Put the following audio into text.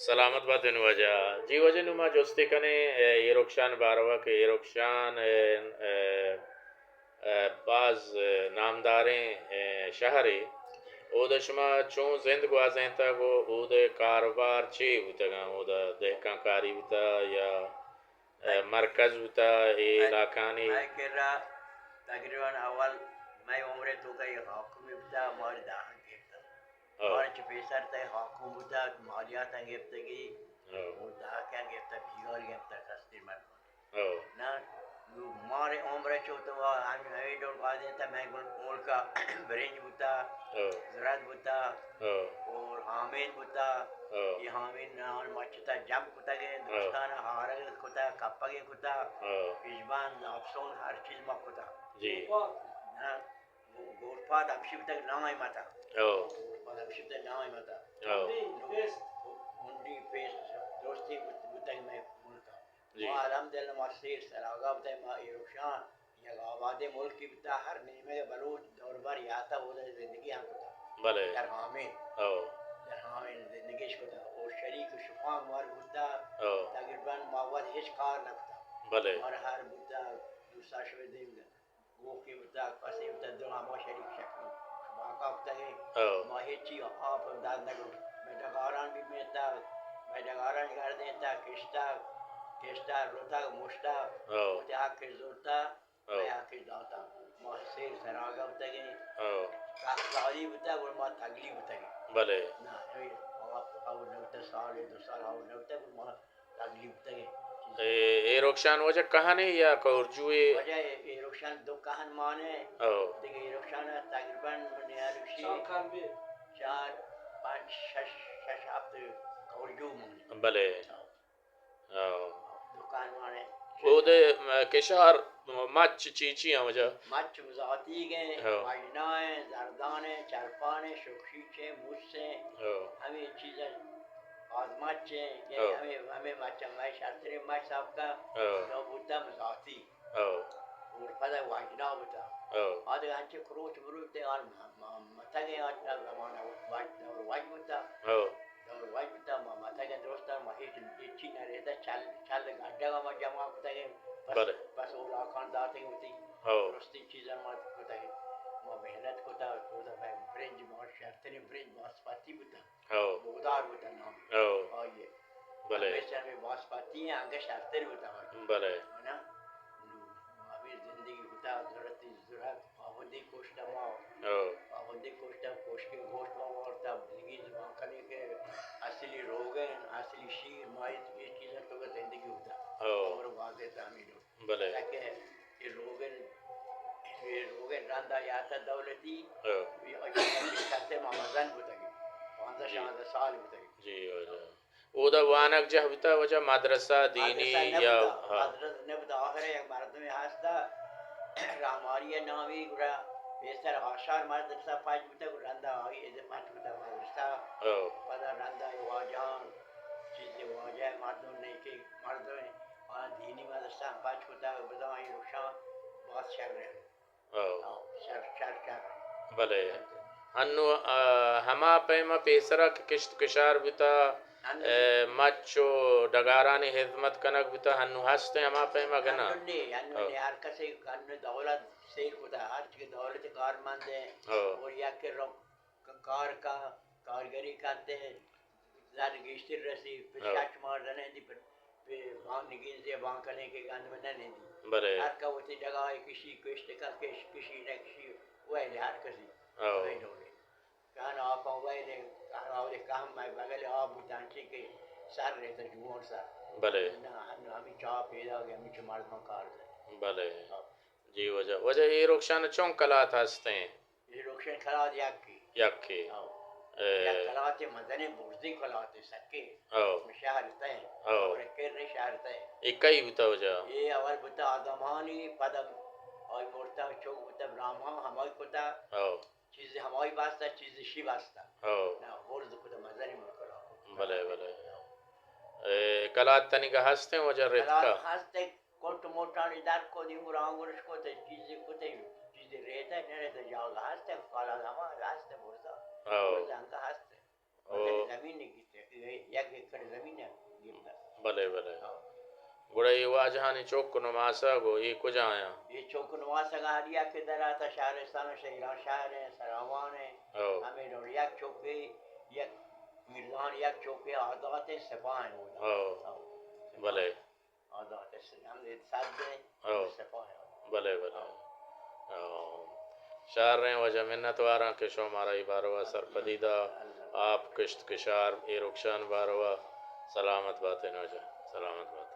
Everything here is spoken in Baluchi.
سلامت بات انو واجہ۔ جی واجہ، نوں ما جستے کنیں، اے، ایروکشان باروا کہ ایروکشان، اے، اے، اے، باز، اے، نامداریں، اے، شہرے۔ اودا شما چون زند گوازینتگ و اودا کاروبار چے بوتگاں؟ اودا دہکان کاری بوتا یا، اے، مرکز بوتا اے علاقانی؟ مئے کرا تقریباً اول مئے عمر توکا یہ حاکم بوتا، ماری داہن گپتا۔ ہو۔ مارا چہ پیسر تئی حاکم بوتگ، مالیاتاں گپتگی، ہو۔ و دہکاں گپتگ، بیگار گپتگ، کستر مردم۔ ہو۔ نہ، نوں مارے عمر چو تو ہم-، ہمیں ڈول گوازینتگ، مئے گل-، ملکا برنج بوتگ، ہو۔ زرد بوتگ، ہو۔ اور ہامین بوتگ۔ ہو۔ یہ ہامین نان مچتا جم کتگ، ہو۔ درستان ہارگ کتگ، کپگ کتگ۔ ہو۔ پیشبند، آپسون، ہر چیز ما کتگ۔ جی۔ نہ، گورپاد ہمشی بوتگ نام ء متا۔ او۔ گورپاد ہمشی بوتگ نام ء متا۔ او۔ ہنڈی پیس دوستی بوت-، بوتگ مئے ملک ء۔ جی۔ ما الحمدللہ ما سیر سراگا بوتگ، ما ایروکشان یک آبادیں ملکی بوتا، ہر نیمگ ء بلوچ دور بر یاتا اودا زندگی ہم کتا۔ بلے۔ در ہامین۔ او۔ در ہامین زندگیش کتا۔ او شریک و شفاق مار بوتا۔ او۔ تقریباً ما وت ہچ کار نہ کتا۔ بلے۔ مار ہر بوتا دوستا شوی دیم گوکے بوتگ، پسے بوتگ، دو ہما شریک شکل شباکا بوتگیں۔ او۔ ما ہچی آپ داد نگو۔ مئے ڈگاران بھی میتگ، مئے ڈگاران گردینتگ، کشتگ، کشتگ، رتگ، مشتگ، او۔ وتی حق زرتگ، او۔ مئے حق داتگ۔ ما سیر سراگا بوتگیں۔ او۔ کاکسالی بوتگ، گڑا ما تگلی بوتگیں۔ بلے۔ نہ، اے، آپ، آپ نبوتگ، سال، دو سال، آپ نبوتگ، گڑا ما تکلیف بوتگیں۔ اے، اے رخشان واجہ کہنے یا کورجوے؟ واجہ اے، اے رخشان دو کہن مانے۔ او۔ دگہ اے رخشان تقریباً من یاد گوشی چار، پنچ، شش، شش، ہفت کورجو مانے۔ بلے۔ او۔ او۔ دو کہن مانے۔ اودے، م-، کشار مچ چی چی ہیں واجہ؟ مچ زاتیگ ہیں، او۔ مجنا ہیں، زردان ہیں، چرپان ہیں، شکشیچ ہیں، موس ہیں۔ او۔ ہمیں چیزیں آزماچ ایں، یعنی او۔ ہمے، ہمے مچ، ہمے شرتریں مچ سابقہ او۔ نو بوتا مزاتی۔ او۔ اور پدا واجنا بوتا۔ او۔ آدگہ انچے کروچ مروچ تے آن م-، م-، متگیں آ زمانہ واج-، دور واج بوتا۔ او۔ دور واج بوتا، ما متگیں درستاں، ما ہیچ، ہیچی نہ رہتا، چل، چل گڈا ما جمع کتگیں۔ پس، بلے۔ پس اولاکان داتیں ہوتی۔ او۔ درستی چیزاں ما کتگیں۔ ما محنت کتا، کتا برنج ما شرتریں برنج باسپتی بوتا۔ ہو۔ بغداد بوتن نام۔ ہو۔ آئیے۔ بلے۔ ہمیشہ ہمیں باسپتی ہیں، انگہ شرتر بوتن۔ بلے۔ ہے نا؟ نو، ہمیں زندگی بوتا، ضرورت، ضرورت، پابندی کوشتا ما۔ ہو۔ پابندی کوشتا، کوشکے گوشت ما وارتا، زندگی زبان کنے کہ اصلی روگن، اصلی شیر، ما یہ چیزیں تو زندگی بوتا۔ ہو۔ اور واضح تا ہمیں لوگ۔ بلے۔ حالانکہ یہ روگن، یہ روگن رندا یاتا دولتی، ہاں۔ یہ اجازت کرتے ما مزن بوتگی، پانزدہ جی۔ شانزدہ سال بوتگی۔ جی، واجہ۔ اودا وانگ جہ بوتا، واجہ، مدرسہ دینی مدرسہ نہ یا، بوتا، ہاں۔ مدرسہ نہ بوتا، آخر یک مردم ہستا، راماری نامی گڑا پیسر ہاشار مدرسہ پاچ بوتا، گڑا رندا آئی اذا پاچ بوتا مدرسہ۔ ہاں۔ پدا رندا یہ واجہان، چیز واجہ مردم نہیں کہ مردم آ دینی مدرسہ ہم پچ کتگ، بزاں آئی رخشان باز شر انت۔ او۔ او، شر، شر، شر۔ بلے۔ انو، آ، ہما پیما پیسرا کہ کشت کشار بوتا، انو۔ اے، مچ و ڈگارانی خدمت کنگ بوتا، انو ہستیں ہما پیما گنا؟ انو نے، انو او۔ نے، ہر کسی انو دولت سیر کتا، ہر چی دولت کارمند ہے، او۔ اور یک رو-، کار کا، کارگری کرتے، زر گیشتر رسی، پر ہاں۔ شش ماہ نہ نندی، پر، پر بانک نگین سے بانک کنے کہ گند میں نہ نندی۔ بلے۔ ہر کا وتی جگہ ہے، کشی کشت کا، کش، کشی نہ کشی، ویل ہر کسی۔ ہاں۔ ویل ہو گئے۔ کان آپ ویل، کان آوری کام میں بغل آپ بوتان چی کہ سر رہتا جوان سر۔ بلے۔ نہ، ہم، ہمیں چاہ پیدا گئے، ہمیں چھ مردم کار کرے۔ بلے۔ ہاں۔ جی واجہ۔ واجہ اے رخشان چون کلات ہستیں؟ اے رخشان کلات یکے۔ یکے۔ ہاں۔ اے۔ یک کلاتے مزنیں برزیں کلاتے سکے۔ ہاں۔ شہر تئے۔ ہاں۔ اور کرنے شہر تئے۔ اے کئی بوتا واجہ؟ اے اول بوتا آدمانی، پدا آئی مرتا چوک بوتا براہما، ہمائی کتا۔ ہاں۔ چیز ہمائی باستا، چیز شی باستا۔ ہاں۔ نا، برز کتا مزنیں کلاتے۔ بلے، بلے۔ ہاں۔ اے، کلات تنیگا ہستیں واجہ رتکا؟ کلات ہستیں۔ کٹ موٹانی در کو، دیمو رانگرش کو، تے چیزے کو، تے چیزے رہتا ہے، نہ رہتا، جاگہ ہست ہے، کالا ہما ہست ہے، برزا۔ او۔ برزا انگا ہست ہے۔ او۔ مزنی زمین نہیں کیتے، کہ یک ایکڑ بلے، بلے۔ ہاں۔ گڑا اے واجہانی چوک نماسگ و اے کجا آیاں؟ اے چوک نماسگ ہر یک کہ در آتا شہرستان، شہ ایران شہر ہیں، سراوان ہیں، ہو۔ ہمیں ڈول یک چوکے، یک میرزان یک چوکے آزات ہیں، سپاہ ہیں اودا۔ ہو۔ ہو۔ بلے۔ آزات ہیں، ہم سد ہیں، ہو۔ سپاہ ہیں۔ بلے، بلے۔ ہو۔ ہو۔ شریں واجہ، منتواراں کہ شما مارا اے باروا سرپدی دا، آپ کشت کشار اے رکشان باروا۔ سلامت باتیں واجہ، سلامت بات۔